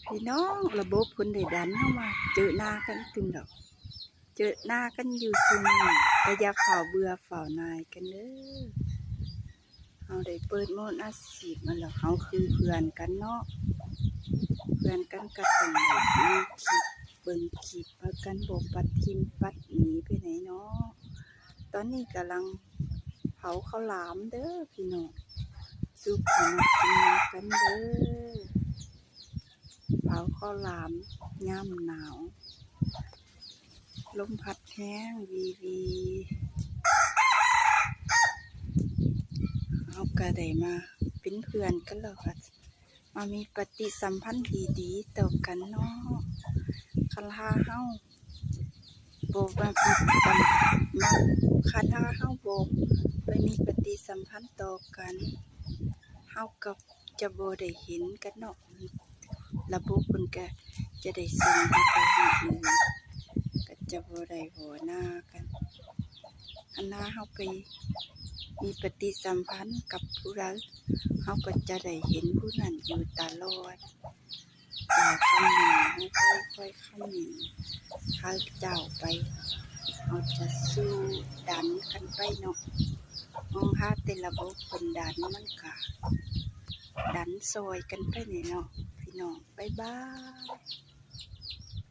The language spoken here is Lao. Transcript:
ພີ່ນ້ອງ ລະບົບເພິ່ນໄດ້ດັນເຮົາມາເຈີໜ້າກັນຕື່ມດອກ ເຈີໜ້າກັນຢູ່ຊຸມນີ້ ກະຢ່າຟ້າວເບື່ອຟ້າວໜ່າຍກັນເດີ. ເຮົາໄດ້ເປີດໂໝດອາຊີບມາແລ້ວ ເຮົາຄືເພື່ອນກັນເນາະ ເພື່ອນກັນກະຕ້ອງໄດ້ດູຄລິບ ເບິ່ງຄລິບ ພາກັນບໍ່ປັດຖິ້ມປັດໜີໄປໃດເນາະ. ຕອນນີ້ກຳລັງເຜົາເຂົ້າຫຼາມເດີພີ່ນ້ອງ ສູ່ເຂົ້າມາກິນນຳກັນເດີ. ເຜົາເຂົ້າຫຼາມຍາມໜາວ ລົມພັດແຮງວີວີ ເຮົາກະໄດ້ມາເປັນເພື່ອນກັນແລ້ວ ກະມາມີປະຕິສຳພັນທີ່ດີຕໍ່ກັນເນາະ. ຄັນຖ້າເຮົາບໍ່ມາມີປະຕິສຳ ຄັນຖ້າເຮົາບໍ່ໄປມີປະຕິສຳພັນຕໍ່ກັນ ເຮົາກະຈະບໍ່ໄດ້ເຫັນກັນເນາະ ລະບົບເພິ່ນກະຈະໄດ້ສົ່ງເຮົາໄປທາງອື່ນ ກະຈະບໍ່ໄດ້ເວົ້າໜ້າກັນ. ຄັນຖ້າເຮົາໄປມີປະຕິສຳພັນກັບຜູ້ໃດ ເຮົາກະຈະໄດ້ເຫັນຜູ້ນັ້ນຢູ່ຕະຫຼອດ. ເຈົ້າຄອມເມັນ ໃຫ້ຄ່ອຍໆຄອມເມັນ ເຂົາເຈົ້າໄປ ເຮົາຈະສູ້ດັນກັນໄປເນາະ. ເບິ່ງຫາແຕ່ລະບົບເພິ່ນດັນ ມັນກະດັນຊ່ອຍກັນໄປນີ້ເນາະ ພີ່ນ້ອງ. ບາຍບາຍ.